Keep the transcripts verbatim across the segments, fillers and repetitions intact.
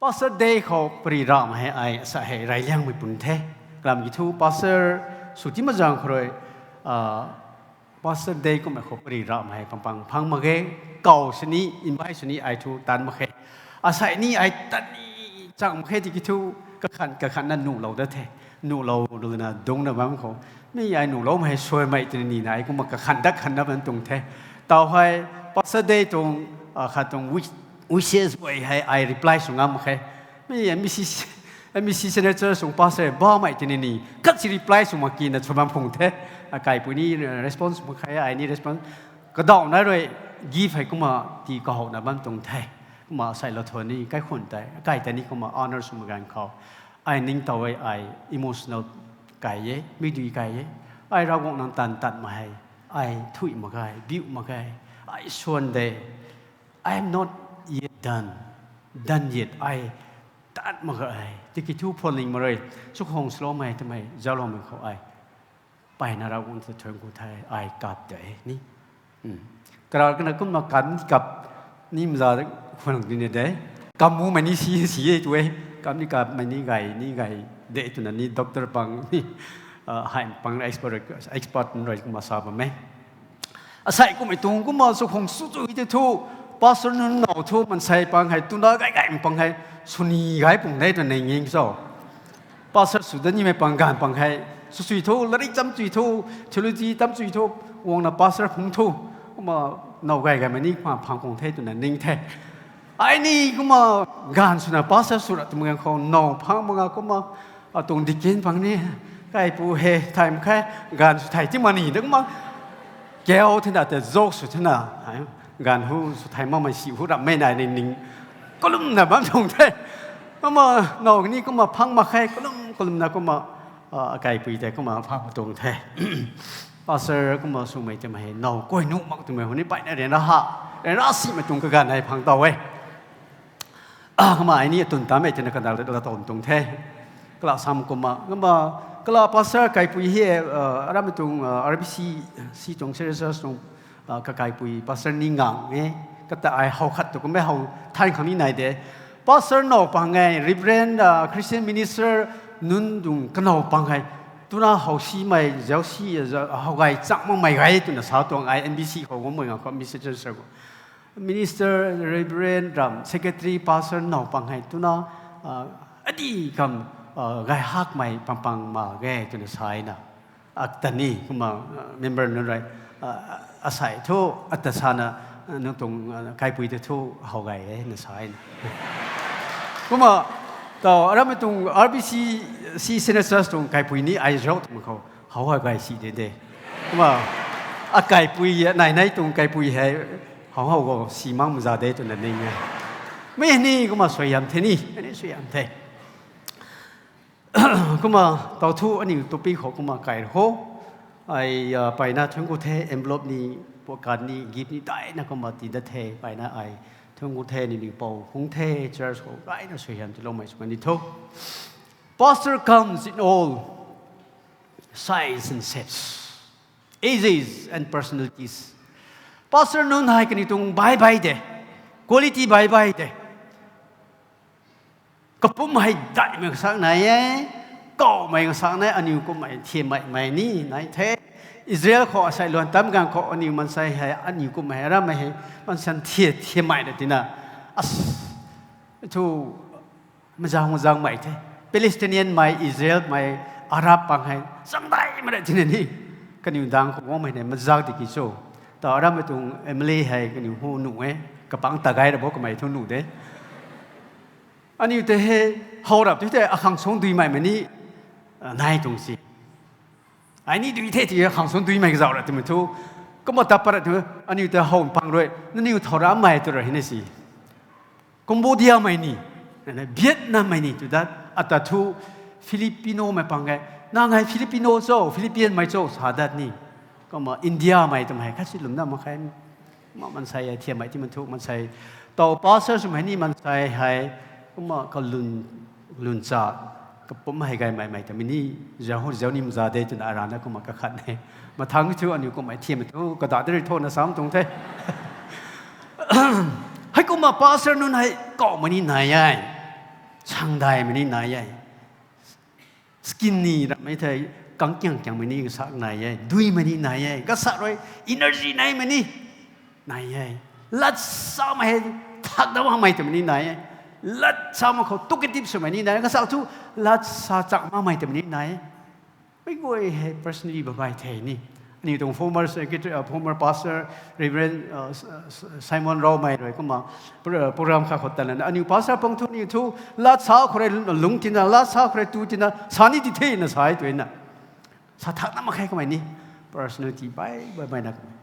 Pastor Day khou pari ramh hei ai sa hei reyliangmei pun the. Kalam ki thu pastor sw ti mazang khou rui, Pastor Day kummei khou pari ramh hei pang pang phang mak ge, kaw sini, invite sini ai thu tan mak khe. Asei ni ai tan ni chang mak khe tiki thu kakhan kakhanna nuhlou dat the. Nuhlou runa dungcna bam khou, mi ai nuhloumei hei suaimei twna nina ai kumna kakhan dat khanna bam tuang the. Tau hei Pastor Day tuang, khat tuang wishes guay hei ai reply sw ngam mak khe. Mi M B C, M B C senator sung pastor bammei tini ni, khat si reply sw mak kina sw bam phung the. Akaipui ni response mak khe, ai ni response. Kadauna rui gift hei kumna ti kahowna bam tuang the. Kumna seilou tho ni kaikhun tei, akai tei ni kumna honor sw mak ganv khou, ai ningtow e, ai emotional kai e, mi dui kai e. Ai Ravguangc nang tan tat mak hei, ai thuy mak ge, biu mak ge, ai swan de. I am not yet done, done yet. Ai tat mak ge, tiki thu phuanling mak rui, sw khang swloumei twmei zaucloumei khou ai mpeyna Ravguangc ta thuanc ku the, ai kap de ni. Kara kana kumna kan kap ni maza khwan dine de. Kam mumei ni si si e tu e. Kam ni kapmei ni gay ni gay de twna ni doctor pang ni, hei pang expert, expert nunc rui kumna sa bam e. Asei kummei tuang kumna sw khang sw chu tei thu, pastor nunc now thu maansei pang hei twna gay gay pang hei, swni gay pung de twna ning cho. Pastor sw dat nimei pang ganv pang hei, sw chui thu, lairik cham chui thu, theology tam chui thu, guangna pastor phungc thu, kumna now gay gaymei ni kumna phang kung the twna ning the. Ai ni kumna ganv swna pastor sw ra twmei ganv khou now phang mak nga kumna, atuang deacon pang ni, kaipu hei thay mak khe, ganv sw thay ti mak ni de kumna, kiu thena tei zok sw thena, ganv hu sw thay makmei si hu rammei nai ni ning, kalumna bam tuang the. Kumna now ni kumna phang mak khe, kalum kalumna kumna, akaipui tei kumna phang tuang the. Pastor kumna swmei twmei hei now kuay nuh mak twmei hu ni mpeyna ryanra ha, ryanra simei tuang kaganv hei phang taw e. Kumna ai ni atun tamei twna kadak la tawn tuang the. Kala sam kumna, kumna, kala pastor kaipui hei, aramei tuang, R B C, si tuang series tuang, kakaipui pastor ni ngang e. Kata ai how khat tu kummei how than khang ni nai de. Pastor now pang e, Reverend, Christian minister nunc tuang kanow pang e. Twna how simei, zauc si, how gay chang makmei gay twna sa tuang ai M B C khou guangmei nga khou M B C church khou. Minister, Reverend ram, secretary, pastor now pang hei twna, adi kam, gay hakmei pang pang mak ge twna sa e na. Ata ni kumna, member nunc rui, asei thu, ata sana, nang tuang, kaipui ta thu how gay e na sa e na. Kumna, taw aramei tuang R B C, si senator tuang kaipui ni ai zauc twmei khou how gay si de de. Kumna, akaipui nai nai tuang kaipui hei, how how gou si mak maza de twna ning e. Mi ni kumna suaihiam the ni, mi ni suaihiam the. Kumna taw thu aniu topic khou kumna kai ru kho. Ai, mpeyna thuanc ku the, envelope ni, postcard ni, gift ni daina kumna tii dat the, mpeyna ai thuanc ku the, nini pou phungc the, church khou daina suaihiam tiiloumei swmei ni tho. Pastor comes in all size and shapes, ages and personalities. Pastor nunc hei kaniw tuang bai bai de, quality bai bai de. Kapumc hei daihmei kasak nai e, kawmei kasak nai, aniw kummei thiammeimei ni nai the. Israel khou asei luan tam ganv khou aniw maansei hei, aniw kummei hei, rammei hei, maansei thiam thiammei na tina. As, thu mazang mazangmei the. Palestinian mei, Israel mei, Arab pang hei zangdaimei na tina ni. Kaniw dang khou guangmei ne mazak tiki cho. Taw arammei tuang M L A hei kaniw hu nuh e, kapangc ta gay ra bo kamei thu nuh de. Aniu tei hei, how rap tu tei akhang suang duimeimei ni nai tuang si. Ai ni dui the ti akhang suang duimei kazauh ra twmei thu. Kumna ta pat ra tu, aniu tei how pang rui, nangniw thow rammei tu ra hina si. Cambodia mei ni, Vietnam mei ni tu dat, ata thu Filipino mei pang e, nang hei Filipino cho, Philippine mei cho sa dat ni. Kumna India mei twmei khat si lwmna mak khe. Kumna maansei hei thiammei ti man thu maansei. Taw pastor swmei ni maansei hei, kumna kalun, lun cha, kapumc hei gaymei mei twmei ni, zauc hu zauc ni maza de twna arana kumna kakhat e. Mathang thu aniu kummei thiammei thu, kadat de rui thona sam tuang the. Heikumna pastor nunc hei kawmei ni nai e. sangdaimei ni nai e. Skinny ramei thei, kangkiang kiangmei ni kasak nai e. Duimei ni nai e. Kasak rui energy naimei ni nai e. Lat samei hei thak dat makmei twmei ni nai e. Lat sa mak khou talkative swmei ni nai e. Kasak thu lat sa chak makmei twmei ni nai e. Mei guay hei personally babai the ni. Aniu tuang former secretary, uh, former pastor, Reverend, uh, S- S- Simon Raomei rui kumna pro- program khat khou tat lana, aniu pastor pang thu, aniu thu lat sa khou rui lung tina, lat sa khou rui tu tina sa ni di the na sa e twna. Sa thakna mak khe kamei ni. Personality bai bai bai na kamei.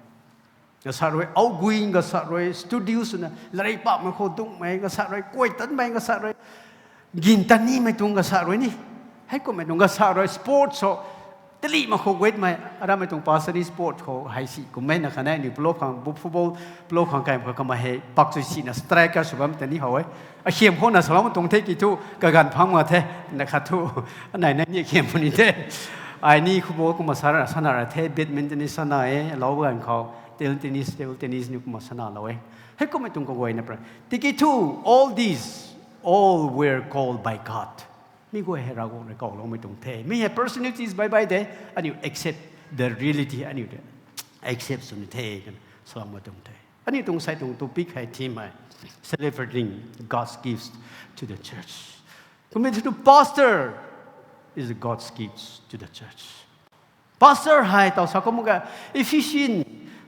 Kasak rui outgoing, kasak rui studious swna latrik pakmei khou dungmei, kasak rui kuay tanmei, kasak rui gin tan nimei tuang kasak rui ni. Heikumhmei tuang kasak rui sports ho, talih mak khou guatmei, aramei tuang pastor ni sports khou hei si kummei na khanei, aniu plop khang, bu- football plop khang kai khou kamei hei, pak chui sina striker sw bam ta ni how e. Akhiam khou na saloumei tuang the ki thu, kaganv phang mak the, na khat thu, anei nai ni akhiam puni the. Ai ni football kumna sa- sana ra the, badminton ni sana e, lou ganv khou, table tennis, table tennis ni kumna sana lou e. Heikumhmei tuang kaguayna pra. Tiki thu, all these, all were called by God. Mi guay hei Ravguangc rui kawloumei tuang the. Mi hei personalities bai bai de, aniu accept the reality, aniu de accept sw ni the, twna saloumei tuang the. Aniu tuang sai tuang topic hei theme hei, celebrating God's gifts to the church. Kumhmei thu pastor is God's gifts to the church. Pastor hei taw sa kumna, Ephesians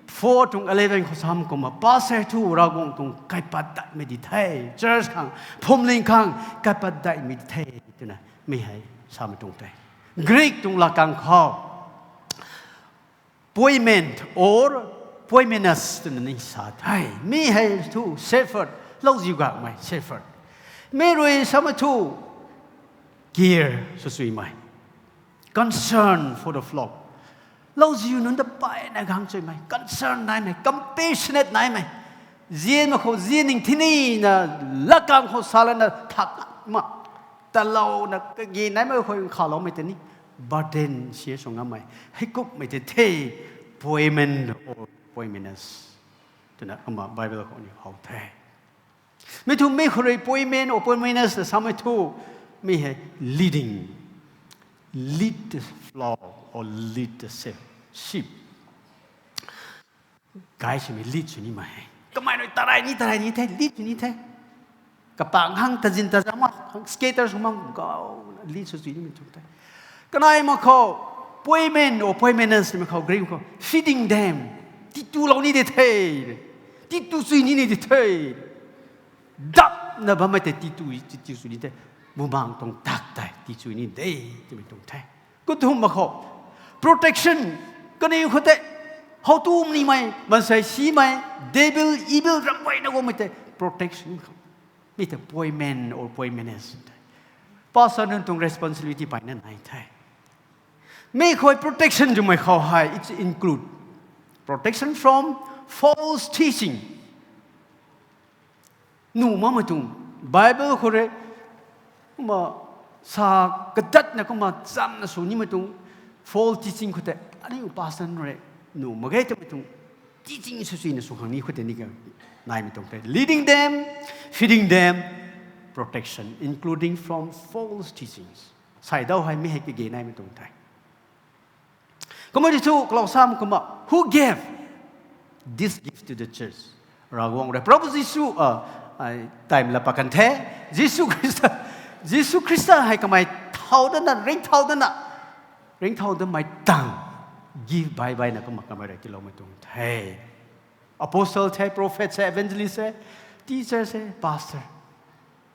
four tuang eleven khou sam kumna, pastor thu Ravguangc tuang kaipat daihmei di the, church khang, phuamling khang kaipat daihmei di the, twna mi hei samei tuang the. Greek tuang latkaeng khou, poimen or poimenes twna ni sa the. Mi hei thu shepherd, lauziu gakmei shepherd. Mi rui samei thu care sw suimei, concern for the flock. Lauziu nunc ta mpeyna gang chuimei, concern naimei, compassionate naimei. Zian mak khou zian ning thinina, latkaeng khou sa lana thak ma, talouna kage naimei khou khanloumei tei ni, burden si sw ngammei, heikumhmei tei the, poimen or poimenes twna kumna Bible khou ni how the. Mi thu mi khou rui poimen or poimenes na samei thu, mi hei leading, lead the flock or lead the sheep, sheep. Guide swmei, lead sw nimei. Kamei rui tarai ni, tarai ni the, lead sw ni the. Kapang hang tazin tazam mak, scatter sw mak, gau, lead sw sw nimei tuang the. Kanei mak khou, poimen or poimenes nimei khou, Greek khou, feeding them. Titu lou ni de the. Titu sw ni ni de the. Dapna bammei tei titu, titu sw ni the. Bumaeng tuang tak tei titu sw ni de, twmei tuang the. Kathumh mak khou, protection, kaniw khou tei, how tu nimei, maansei simei, devil, evil, ramhguayna guangmei tei, protection khou. Mi tei poimen or poimenes tei. Pastor nunc tuang responsibility mpeyna nai the. Mi khou protection twmei khou hei, it's include protection from false teaching. Nuh makmei tuang, Bible khou rui, kumna sa kadatna kumna chamna sw nimei tuang, false teaching khou tei, aniu pastor rui, nuh mak ge twmei tuang, teaching sw suina sw khang ni khou tei ni ka, naimei tuang the. Leading them, feeding them, protection, including from false teachings. Sai dau hei mi hei kage naimei tuang the. Kumna di thu, kalou sam kumna, who gave this gift to the church? Ravguangc rui. Prabhu Jisu, uh, time la pakan the. Jisu Khrista, Jisu Khrista hei kamei thau dana, ringcthau dana, ringcthau damei tang, give bai baina kumna kamei rui tiiloumei tuang the. Apostle the, prophet the, evangelist the, teacher the, pastor.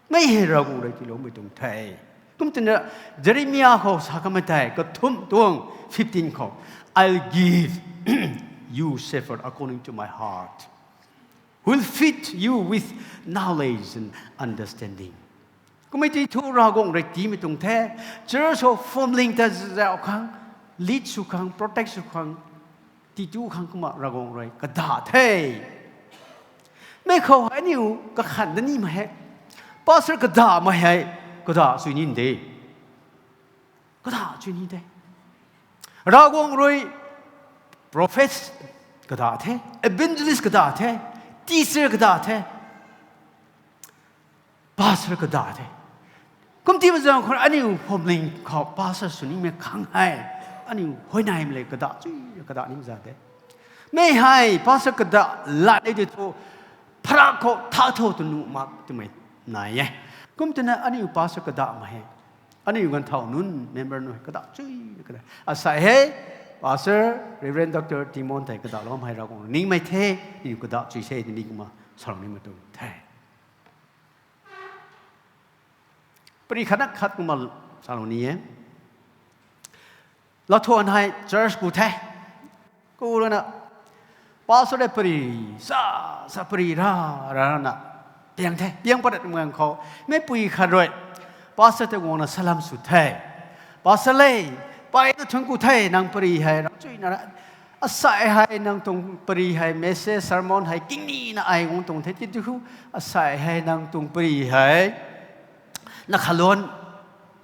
Mi hei Ravguangc rui tiiloumei tuang the. Kum twna Jeremiah khou sa kamei tei, kathumh tuang fifteen khou, I'll give you shepherd according to my heart, who will feed you with knowledge and understanding. Kummei tei thu Ravguangc rui tiimei tuang the, church khou phuamling ta zauc khang, lead sw khang, protect sw khang, titu khang kumna Ravguangc rui kada the. Mi khou hei aniu kakhan da nimei hei, pastor kadamei hei, kada sw ni de. Kada sw ni de. Ravguangc rui prophet kada the, evangelist kada the, teacher kada the, pastor kada the. Kum ti ma zang khou aniu phuamling khou pastor sw nimei khang hei, aniu huayneymei le kadah chui kadah nim za de. Mi hei pastor kadah lat ni di thu, pharak khou tha tho tw nuh mak twmei nai e. Kum twna aniu pastor kadah ma he, aniu ganvthau nunc member nunc kadah chui kadah. Asei hei Pastor Reverend Doctor Timon tei kadahlou hei Ravguangc ningmei the, aniu kadah chui se tini kumna salou nimei tuang the. Pari khat na khat kumna salou ni e. Lathuan hei church ku the. Ku rana, pastor de pari, sa, sa pari ra, ra, rana, piang the, piang padat mgang khou. Meipui khat rui, pastor tei guangna salam sw the. Pastor le, pai na thun ku the, nang pari hei, ram chui na ra. Asei hei nang tuang pari hei, message, sermon hei, kingnina ai guang tuang the, ti tu hu, asei hei nang tuang pari hei. Na khaluan,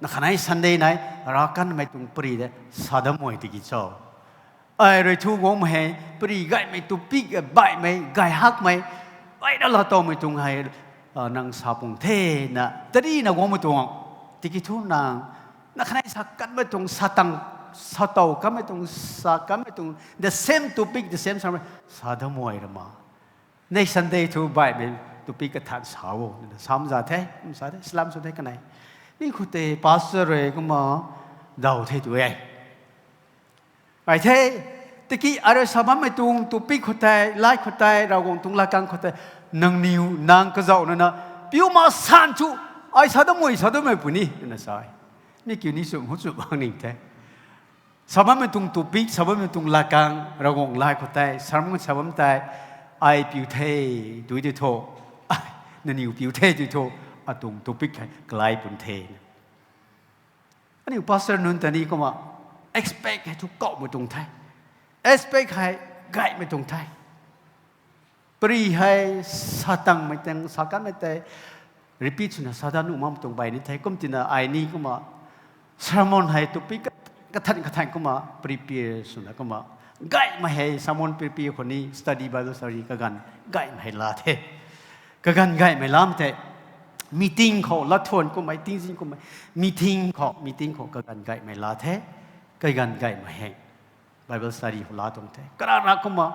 na khanei Sunday nai, rav kanmei tuang pari de, sa dam mei tiki cho. Ai rui thu guangmei hei, pari gaymei topic, baihmei, gay hakmei, baihna la towmei tuang hei, nang sa pung the na, tari na guangmei tuang. Tiki thu nang, na khanei sa kanmei tuang, sa tang, sa tow kanmei tuang, sa kanmei tuang, the same topic, the same sermon, sa dam mei rama. Next Sunday thu baihmei topic kathan sa o, sam za the, kum sa the, salam sw the kanei. Mi khou tei pastor rui kumna daw the tu e. Ai the, tiki arui sa bammei tuang topic khou tei, lai khou tei, Ravguangc tuang lakang khou tei, nangniw, nang kazauh nana, piu ma san chu, ai sa dam mei, sa dam mei puni, twna sa e. Mi kiu ni sw, hu sw bang ning the. Sa bammei tuang topic, sa bammei tuang lakang, Ravguangc lai khou tei, sermon sa bam tei, ai piu the, tui di tho, nangniw piu the, tui tho, atuang topic hei kalai pun the. Aniu pastor nunc ta ni kumna, expect hei thu kawmei tuang the. Expect hei gaymei tuang the. Pari hei sa tangmei tang, sa kanmei tei, repeat swna sa dat nuh makmei tuang bai ni the. Kum tina ai ni kumna, sermon hei topic kathan kathan kumna prepare swna kumna. Gaymei hei sermon prepare khou ni study Bible study kaganv gaymei hei la the. Kaganv gaymei lam the. Meeting khou, lathuan kummei, tingzin kummei. Meeting khou, meeting khou kaganv gaymei la the. Kaganv gaymei hei Bible study khou la tuang the. Karana kumna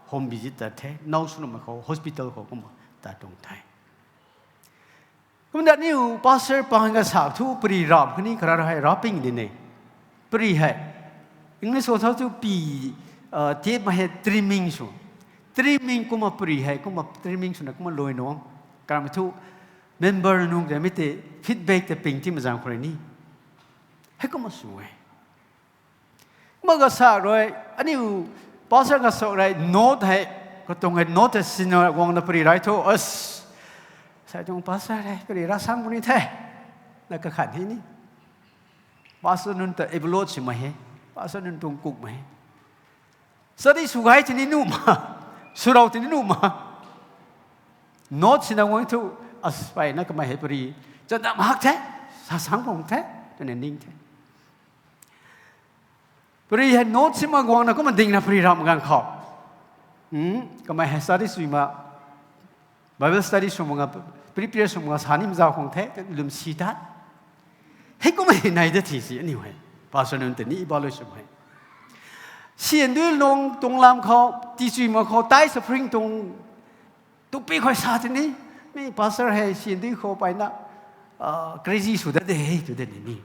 home visit ta the. Now swnuhmei khou, hospital khou kumna ta tuang the. Kumna aniu pastor pang kasa thu pari ram kani karana hei raping di ne. Pari hei. English khou thu pi, tip ma hei trimming sw. Trimming kumna pari hei, kumna trimming swna kumna lui nuang. Karamei thu member nunc de mi tei feedback tei ping ti ma zang khou rui ni. Hei kumna sw e. Kumna kasa rui, aniu pastor kasa rui note hei, katuang hei note hei sina guangna pari rai thu, as, sai tuang pastor hei, pari ra sang puni the, na kakhan hei ni. Pastor nunc ta evaluate si ma he, pastor nunc tuang kuk ma he. Study sw gay tini nuh ma, swrau tini nuh ma. Note sina guang thu, as pai na kamei hei pari, chandam hak the, sa sang pung the, twna ning the. Pari hei note si ma guangna kumna dingna pari ram ganv khou. Kamei hei study sw ma, Bible study sw ma nga, prepare sw ma nga sa ni mzau khang the, lwm si tat. Hei kumna hei nai da thi si aniu hei. Pastor nunc tei ni evaluate sw hei. Siandui lung tuang lam khou, tichui ma khou, tai suffering tuang, tupi khou sa tini. Mi pastor hei siandui khou paina, crazy sw da de hei tu de ni ni.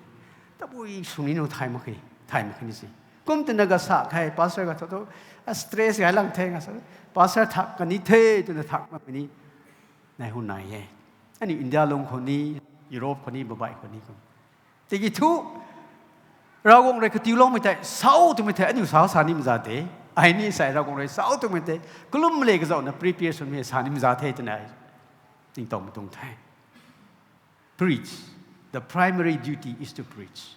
Tabui sw ni nu thay mak khe, thay mak khe ni si. Kum twna kasa hei pastor ka thu thu, stress gay lang the nga sa. Pastor thak kani the twna thak mak ni. Nai hu nai e. Aniu India lung khou ni, Europe khou ni, babai khou ni kum. Tiki thu, Ravguangc rui katiuloumei tei, sau twmei tei, aniu sau sa ni mza de. Ai ni sai Ravguangc rui sau twmei tei, kalum le kazauhna prepare swmei sa ni mza the twna ai. Ningtowmei tuang the. Preach. The primary duty is to preach.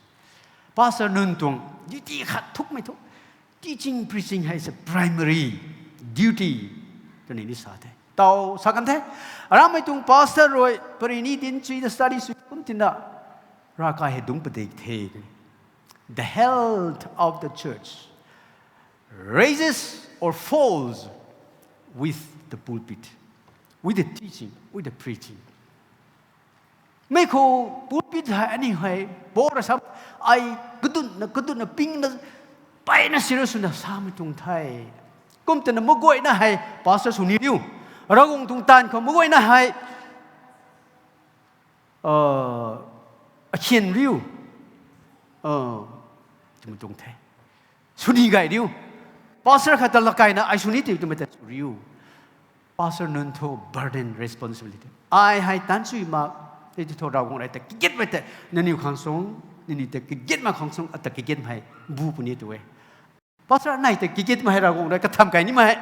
Pastor nunc tuang duty khat thukmei thu. Teaching, preaching hei is a primary duty. Twni ni sa the. Tau sa kan the. Aramei tuang pastor rui, pari ni din chui da study sw kum tina. Ravkai hei dungc padik the. The health of the church rises or falls with the pulpit, with the teaching, with the preaching. Mi khou pulpit hei aniu hei, Paul rui sa, ai kadunna, kadunna pingna, peyna serious swna samei tuang the. Kum twna maguayna hei, pastor sw ni riu. Ravguangc tuang taanv khou maguayna hei, akhian riu. Twmei tuang the. Sw ni gay riu. Pastor khat ta lakaina ai sw ni ti twmei ta sw riu. Pastor nunc thu burden, responsibility. Ai hei taanc sui mak, tei thu Ravguangc rui ta kagitmei tei, nangniw khang sung, nangniw ta kagitmei khang sung, ata kagitmei hei bu puni tu e. Pastor anei ta kagitmei hei Ravguangc rui katham kai nimei hei.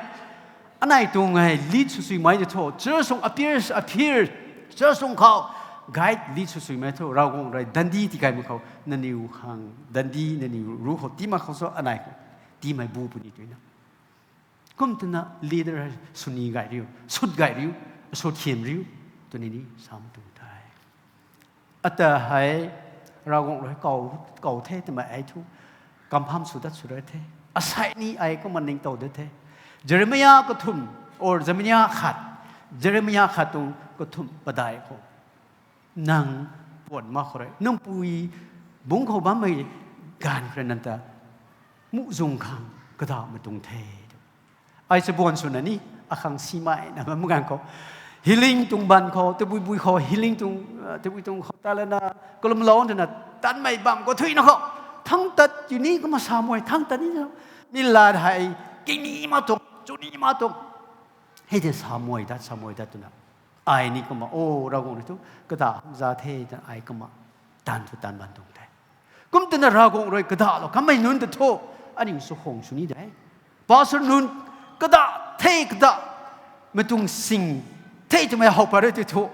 Anei tuang hei lead sw suimei tei thu, church sung appear, appear, church sung khou guide, lead sw suimei thu, Ravguangc rui dandi tii kaimei khou, nangniw khang dandi, nangniw ruc khou tiimei khang sw anei khou tiimei bu puni tuina. Kum twna leader hei sw ni gay riu, sut gay riu, sut khian riu, twni ni sam tuang the. Ata hei Ravguangc rui kou, kou the twmei ai thu, kampham sw dat sw rui the. Asei ni ai kumna ningtow dat the. Jeremia kathumh, or Jeremia khat, Jeremia khat tuang kathumh padeih khou, nang puan mak khou rui, nang pui bungc khou bammei gaanv khou rui nang ta muhzwng khang kadahmei tuang the. Ai chabuan swna ni, akhang simei na bam ganv khou, healing tuang ban khou, tabui bui khou healing tuang, tabui tuang khou ta lana, kalumlou twna, tanmei bam khou thuina khou, thang tat tini kumna sa mei, thang tat ni, ni lat hei, kini ma tuang, chuni ma tuang, hei de sa mei dat, sa mei dat twna. Ai ni kumna, o, Ravguangc rui thu, kadah za the twna ai kumna, taanv thu taanv ban tuang the. Kum twna Ravguangc rui kadahlou kamei nunc ta thu, aniu sw khang sw ni de. Pastor nunc, kadah the, kadah, mei tuang sing the twmei how pat rui ti thu,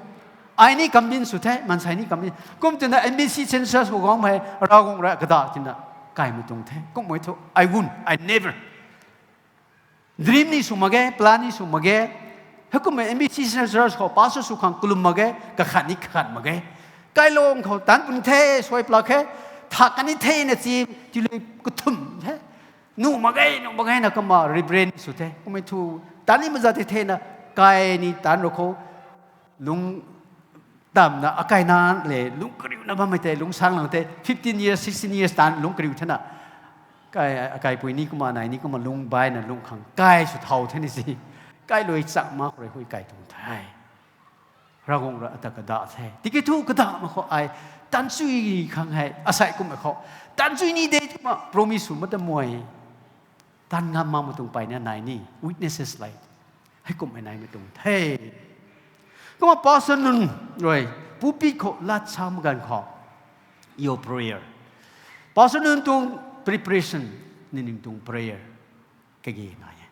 ai ni convince sw the, maansei ni convince. Kum twna M B C census khou guangmei Ravguangc rui kadah twna kaimei tuang the. Kummei thu, I won't, I never. Dream ni sw mak ge, plan ni sw mak ge. Heikummei M B C census khou pastor sw khang kalum mak ge, kakhat ni kakhat mak ge. Kailung khou taanc pun the, suai plak khe, thak kani thena chi, tiilui kathumh the. Nuh mak ge, nuh mak ge na kumna reverend sw the. Kummei thu, taanc ni maza the thena, kai ni taanc rou khou, lung tamna akai na le, lungc kariuna bammei tei, lungc sang lang tei, fifteen years, sixteen years taanc lungc kariu thena. Kai, akaipui ni kumna, nai ni kumna lung baina lung khang, kai sw thau the ni si. Kailui chak mak khou rui hui kai tuang the. Ravguangc rui ata kadah the. Tiki thu kadah mak khou ai, taanc sui khang hei, asei kummei khou. Taanc sui ni de twna promise sw mak ta mei. Taanv ngam makmei tuang peyna nai ni, witnesses lei. Heikummei naimei tuang the. Kumna pastor nunc rui, pulpit khou lat sa mak ganv khou, your prayer. Pastor nunc tuang preparation, nangniw tuang prayer. Kage nai e.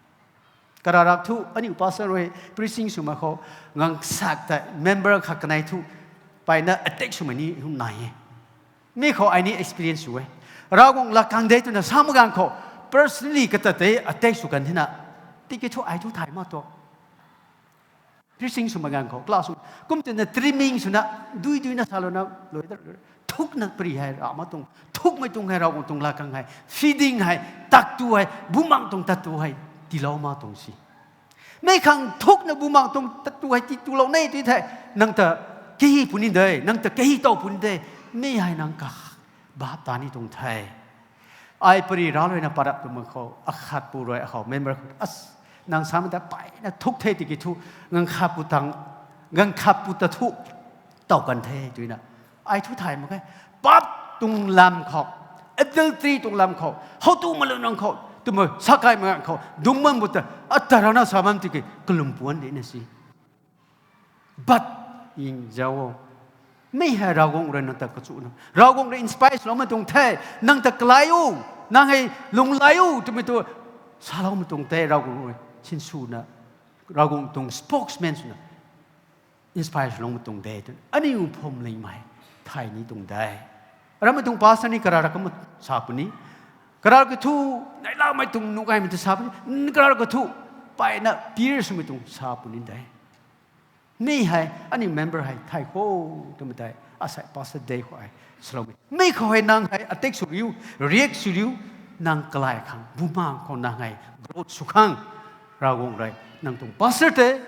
Kararak thu, aniu pastor rui, preaching sw mak khou, ngang sak tei, member khat kanei thu, peyna attack swmei ni hum nai e. Mi khou ai ni experience sw e. Ravguangc lakang de twna sa mak ganv khou, personally kata tei attack sw kan thena. Tiki thu ai thu thay mak tu. Preaching sw mak ganv khou, class sw, kum twna trimming swna, dui duina salouna, lui da, thukna pari hei ra mak tuang, thukmei tuang hei Ravguangc tuang lakang hei, feeding hei, tak tu hei, bumaengc tuang tat tu hei, tiilou mak tuang si. Mi khang thukna bumaengc tuang tat tu hei, ti tulou nei ti the, nang ta kahi puni de, nang ta kahi tow puni de, mi hei nang ka, bap ta ni tuang the. Ai pari ralouna parap tu mak khou, akhat pu rui akhou, member khou, as, nang samei ta peyna thuk the tiki thu, ngang khat pu tang, ngang khat pu ta thu, tow kan the, twna. Ai thu thay mak khe, pap tuang lam khou, adultery tuang lam khou, how tu malu nang khou, twmei sakai mak khou, dungc bam bu ta, ata rana sa bam tiki, kalum puan de na si. But, ying zau o. Mi hei Ravguangc rui nang ta kachuna. Ravguangc rui inspire swloumei tuang the. Nang ta kalai o. Nang hei lunghlaic o. Twmei tu saloumei tuang the Ravguangc rui. Sinswna. Ravguangc tuang spokesman swna. Inspire swloumei tuang de. Tw. Aniu phwamlingmei. Thay ni tuang de. Ramei tuang pastor ni kararak kumna sa puni. Kararak kathu, neiloumei tuang nuh gaymei ta sa puni. Kararak kathu, peyna peer swmei tuang sa puni de. Mi hei, aniu member hei, thay khou, twmei tei, asei pastor de khou hei, saloumei. Mi khou hei nang hei, attack sw riu, react sw riu, nang kalai khang, bumaengc khou nang hei, growth sw khang, Ravguangc rui, nang tuang pastor tei,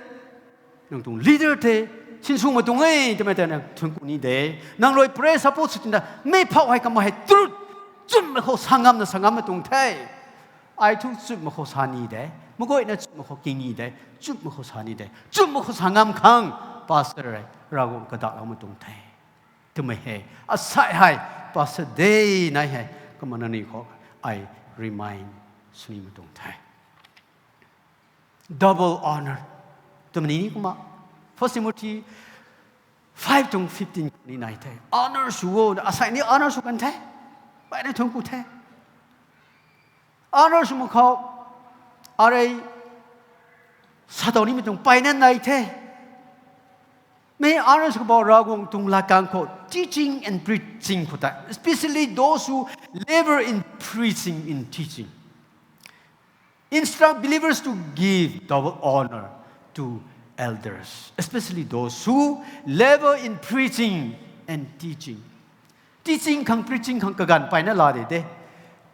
nang tuang leader tei, sinsw ma tuang e twmei tei na thuanc ku ni de. Nang rui pray support sw tina, mi phou hei kamei hei truth, chumhmei khou sa ngamna sa ngammei tuang the. Ai thu chumhmei khou sa ni de. Maguayna chumhmei khou king ni de. Chumhmei khou sa ni de. Chumhmei khou sa ngam khang, pastor hei Ravguangc kadakloumei tuang the twmei hei, asei hei pastor de nai hei, kumna nangniw khou ai remind sw nimei tuang the. Double honor twmei ni kumna First Timothy five tuang fifteen khou ni nai the. Honor sw o, asei ni honor sw kan the. Mpeyna thuanc ku the. Honor sw mak khou, arei sa tow nimei tuang mpeyna nai the. Mi honor sw kabou Ravguangc tuang latkaeng khou teaching and preaching khou tei, especially those who labor in preaching, in teaching. Instruct believers to give double honor to elders, especially those who labor in preaching and teaching. Teaching khang, preaching khang kaganv mpeyna la de de.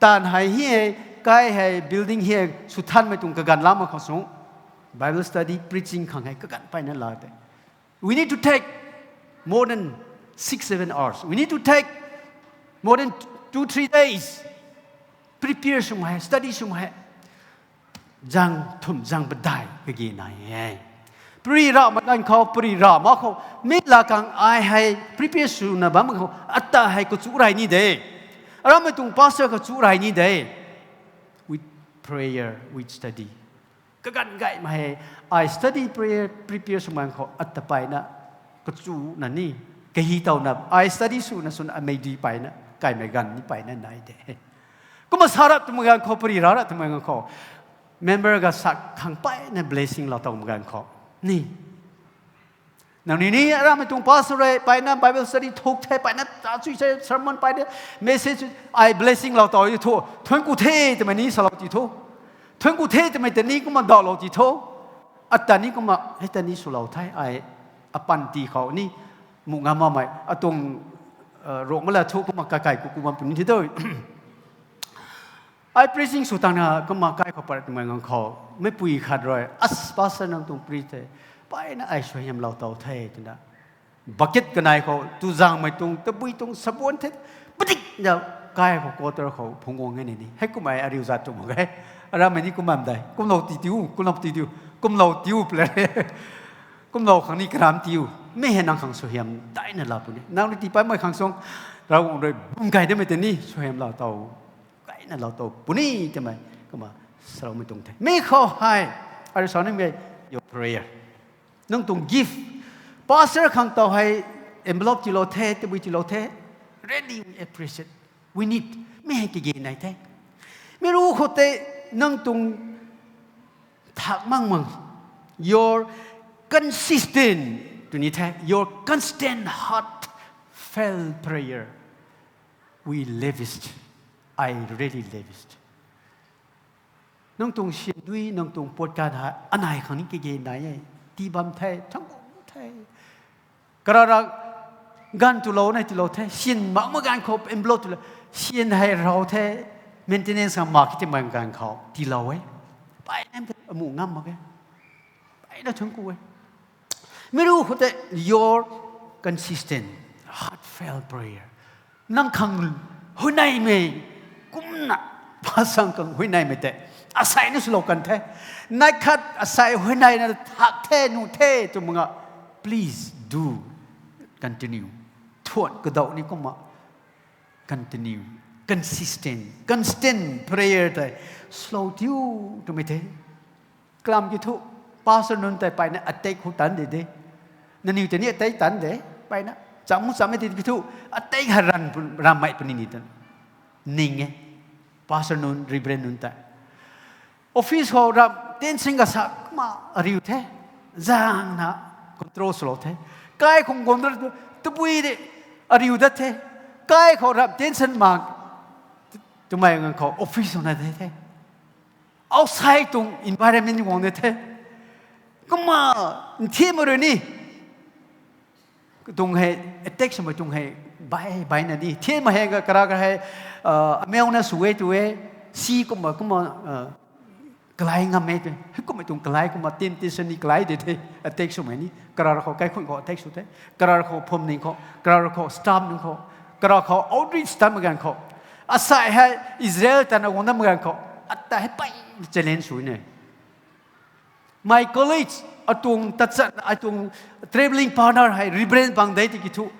Taanv hei hi e, kai hei, building hi e, sw thanmei tuang kaganv lam mak khou sung, Bible study, preaching khang hei kaganv mpeyna la de. We need to take more than six, seven hours. We need to take more than two, three days. Prepare swmei hei, study swmei hei, zang thumh zang padeih kage nai e. Pary ra mak ganv khou, pary ra mak khou, mi latkaeng ai hei prepare swna bam mak khou, ata hei kachu rey ni de. Aramei tuang pastor kachu rey ni de. With prayer, with study. Kaganv gaymei hei, ai study prayer prepare sw mak khou ata mpeyna kachuna ni, kahi towna, ai study swna swna amei di mpeyna kaimei ganv ni mpeyna nai de. Kumna sa rat twmei ganv khou, pary ra rat twmei ganv khou, member ga sa khang mpeyna blessing lou towmei ganv khou ni, nangniw ni aramei tuang pastor rui mpeyna Bible study thuk the, mpeyna tachui the, sermon mpeyna message, ai blessing lou tow thu, thuanc ku the twmei ni salou ti thu. Thuanc ku the twmei tei ni kumna dawlou ti thu. Ata ni kumna hei ta ni swlou the, ai apanty khou ni, muh ngam makmei atuang, ruk ma la thu kumna kakai kuku bam puni thi tu. Ai preaching sw tangna kumna kai khou pat twmei ganv khou, meipui khat rui, as pastor nang tuang preach the, mpeyna ai suaihiamlou tow the twna, bucket kanei khou tuzangmei tuang, tabui tuang, sabon the, padikna kai khou quarter khou phungc guang e ni ni. Hei kumna ariu zat tu mak ge. Aramei ni kum bam de. Kumlou ti tiu, kumlou ti tiu, kumlou tiu pla. Kumlou khang ni karam tiu. Mi hei nang khang suaihiam daina la puni. Nang rui tii paimei khang sung, Ravguangc rui bum kai damei tei ni suaihiamlou tow, kaina lou tow puni twmei, kumna saloumei tuang the. Mi khou hei, ariu sa nimei, your prayer. Nang tuang gift. Pastor khang tow hei envelope tiilou the, tabui tiilou the. Really, we appreciate. We need. Mi hei kage nai the. Mi ru khou tei nang tuang thak mang mang, your consistent, tw ni the, your constant heartfelt prayer. We lavished. I really lavished. Nang tuang syan dui, nang tuang puat kan hei anei khang ni kage nai e. Tii bam the, thang ku the. Karara ganv tulou nai tiilou the, syan mak mak ganv khou envelope tiilou, syan hei raw the, maintenance khang mak ki ti mak ganv khou tiilou e. Mpeyna amuh ngam mak e. Mpeyna thuanc ku e. Mi ru khou tei your consistent, heartfelt prayer. Nang khang huayneymei, kumna pasang khang huayneymei tei, asei ni swlou kan the. Nai khat asei huayneina thak the, nuh the tw mak nga, please do continue. Thuan kadau ni kumna continue, consistent, constant prayer tei slow tiu twmei the. Kalam ki thu, pastor nunc tei mpeyna attack khou tan de de. Nangniw tei ni attack tan de, mpeyna. Cham mu chammei ti ki thu, attack ha ran, ranmei puni ni tan. Ning e. Pastor nunc, reverend nunc tei. Office khou ram tension kasa kumna ariu the. Zangna control swlou the. Kai khou guang da tu, tabui de ariu dat the. Kai khou ram tension mak, twmei ganv khou office khou na de the. Outside tuang environment guang de the. Kumna, nthiammei rui ni, tuang hei, attack swmei tuang hei, bai, baina ni. Thiammei hei, kara kara hei, ameu na sw e tu e, si kumna, kumna, Kalai ngam e tei. Heikummei tuang kalai kumna temptation ni kalai de the. Attack swmei ni. Karar khou kaikhun khou attack sw the. Karar khou phwamling khou. Karar khou staff nunc khou. Karar khou outreach tatmei ganv khou. Asai hei Israel tana guang datmei ganv khou. Ata hei pey challenge sw ne. My colleagues, atuang tachat, atuang travelling partner hei Reverend Pang de tiki thu.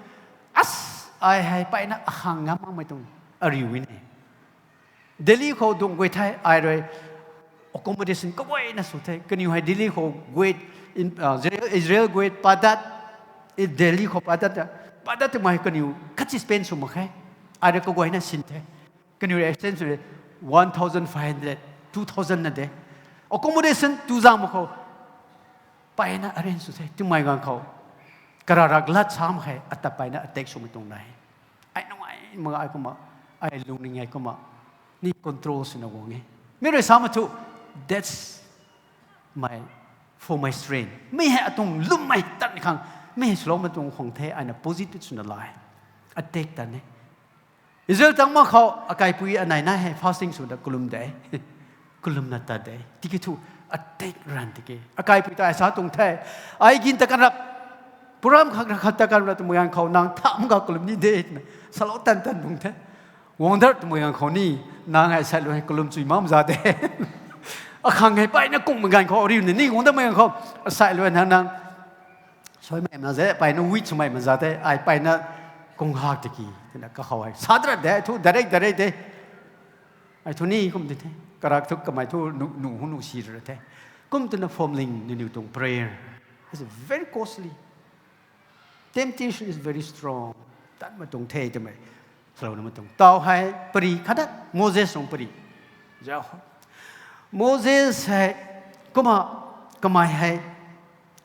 As, ai hei peyna akhang ngam makmei tuang ariu ne. Delhi khou dungc guay the, ai rui accommodation kaguayna sw the. Kaniw hei Delhi khou guet, Israel guet padat, Delhi khou padat, padat twmei kaniw khatsi spend sw mak khe. Ai rui kaguayna sin the. Kaniw rui extend sw one thousand five hundred, two thousand na de. Accommodation tu zang mak khou peyna arrange sw the. Twmei ganv khou, karara lat sa mak khe, ata peyna attack swmei tuang nai. Ai nungai mak ai kumna, ai lungning ai kumna, ni control swna guang e. Mi rui sa mak thu, that's my, for my strength. Mi hei atuang lwmmei tan khang, mi hei swloumei tuang khwang the, aina positive swna lai. Attack tan e. Israel tangc mak khou, akaipui anei nai hei fasting swna kalum de. Kalumna tat de. Tiki thu, attack ran tiki. Akaipui ta ai sa tuang the. Ai gin ta kan rap. Program khat khat ta kan rap twmei ganv khou nang tham ga kalum ni de twna. Salou tan tan bung the. Guang dat twmei ganv khou ni, nang ai sailou hei kalum chui mam za de. Akhang hei peyna kungmei ganv khou, ariu ni ni guang datmei ganv khou. Sailou hei nang nang suaimei ma ze, peyna weak swmei ma za the, ai peyna kung hak tiki, twna kakhou hei. Sa dat de, thu direct, direct de. Ai thu ni kum di the. Karak thu kamei thu nu, nu, hu nu si ra the. Kum twna phwamling nangniw tuang prayer is very costly. Temptation is very strong. Tatmei tuang the twmei. Salouna mei tuang. Tau hei pari khatdat Moses tuang pari. Zau. Moses hei, kumna, kamei hei,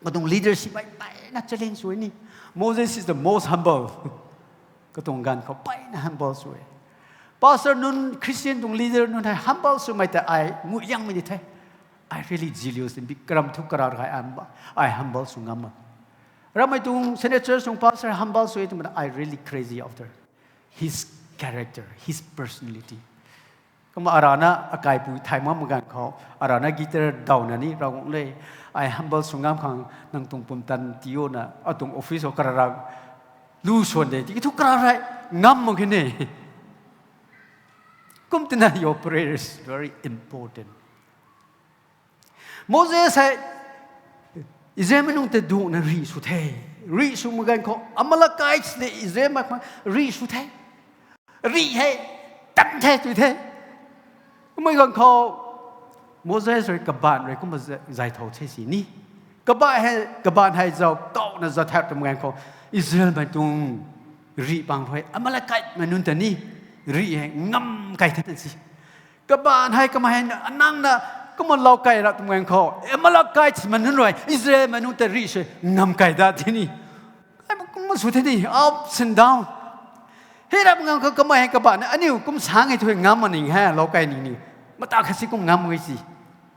katuang leadership hei peyna challenge sw e ni. Moses is the most humble. Katuang ganv khou peyna humble sw e. Pastor nunc, Christian tuang leader nunc hei humble swmei ta ai nguiliangmei ni the. I really jealous in big karam thu karar hei am, ai humble sw ngam mak. Ramei tuang Senate Church tuang pastor humble sw e twmei ta I really crazy after his character, his personality. Kumna arana akaipu thay mak ganv khou, arana guitar dawna ni Ravguangc le, ai humble sw ngam khang nang tuang pumtan tiuna, atuang office khou karara lu swan de, tiki thu karara ngam mak khe ne. Kum twna your prayer is very important. Moses hei Israelmei nunc ta dungcna rih sw the. Rih sw mak ganv khou Amalekites le Israelmei khang rih sw the. Rih hei tan the tw the. Kummei ganv khou Moses rui kabaanc rui kumna zay, zay thau the si ni. Kabaanc hei, kabaanc hei zau kauna zat thak twmei ganv khou Israelmei tuang rih pang rui Amalekitemei nunc ta ni rih hei ngam kai the si. Kabaanc hei kamei hei anangna kumna lou kai ra twmei ganv khou Amalekitemei nunc rui Israelmei nunc ta rih sw ngam kai dat the ni. Ai kumna sw the ni, ups and down. Hei rap ngang khou kamei hei kabaanc aniu kum sang e thu ngam mak ning he, lou kai ning ni. Mata khat si kum ngam mak e si.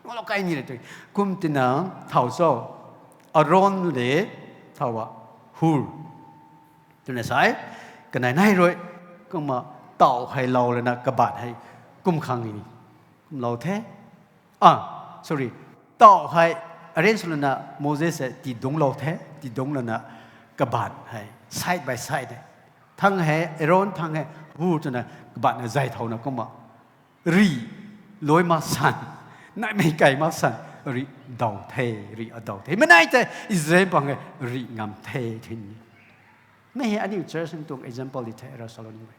Lou kai ni le tu. Kum twna thau cho. Aaron le thau a Hur. Twna sai. Kanei nai rui. Kumna tau hei lou lana kabaanc hei kum khang ni. Kum lou the. Ah, sorry. Tau hei arrange lana Moses hei tidungc lou the. Tidungc lana kabaanc hei side by side e. Thang hei Aaron, thang hei Hur twna kabaanc na zay thauna kumna rih luai mak san, naimei kai mak san, rih daw the, rih adaw the. Mei nai tei Israel pang e rih ngam the thin. Mei hei aniu church nunc tuang example di the ra salou ni e.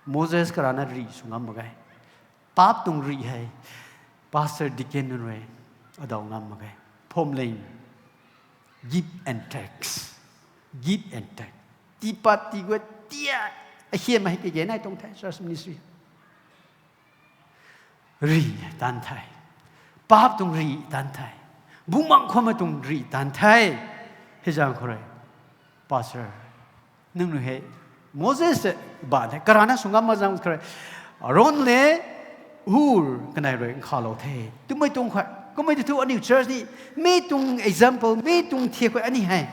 Moses karana rih sw ngam mak ge. Paap tuang rih hei pastor, deacon nunc rui adaw ngam mak ge. Phwamling, give and take. Give and take. Tiipat tiiguay tia ahiam hei kage nai tuang the church ministry. Rih tan the. Paap tuang rih tan the. Bumaengh khwanmei tuang rih tan the. Hei zaeng khou rui, pastor, nangniw hei Moses baanc hei karana sw ngam mak zaeng khou rui, Aaron le Hur kanei rui nkhavlou the twmei tuang khou, kummei tu thu aniu church ni, mi tuang example, mi tuang thiak khou aniu hei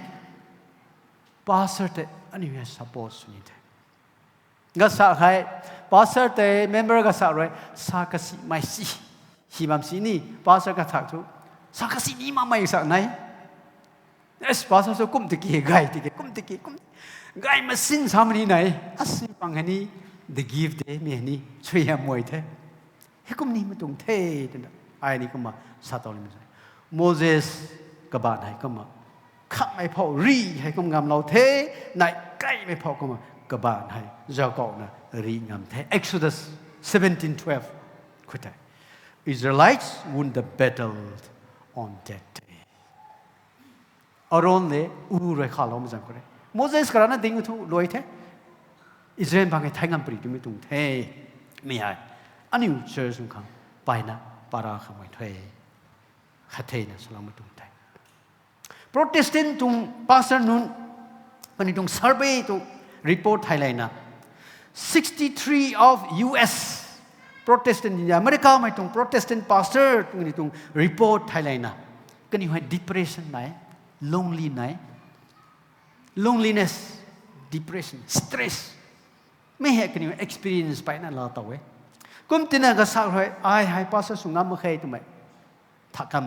pastor tei aniu hei support sw ni the. Gasa hei, pastor tei member gasa rui sa kasimei si, Si bam sini, pastor kathak thu, sa kasi ni makmei sa nai. Yes, pastor sw kum tiki, gay tiki, kum tiki, kum. Gay masin sa mani nai. Asi pang hei ni, the gift de, mi hei ni, sui ham muay the. Hei kum ni mei tuang the, twna. Ai ni kumna, sa tau ni mei sa. Moses kabaanc hei kumna. Khamhmei phou rih hei kum ngamlou the, nai kaimei phou kumna. Kabaanc hei, zaukauna rih ngam the. Exodus seventeen twelve. Khou tei. Israelites won the battle on that day. Aaron le u rui khalou ma zang khou re. Moses karana ding thu luai the. Israel bang hei thei ngam pari twmei tuang the. Mi hei. Aniu church nunc khang. Paina para khamei the. Khat theina saloumei tuang the. Protestant tuang pastor nunc, kaniw tuang survey tuang report hei layna, sixty-three of U S Protestant, India, America mei tuang Protestant pastor kaniw tuang report hei layna, kaniw hei depression nai, lonely nai, loneliness, depression, stress. Mi hei kaniw experience paina laa tow e. Kum tina kasak rui, ai hei pastor sw ngam mak khe twmei. Tha kam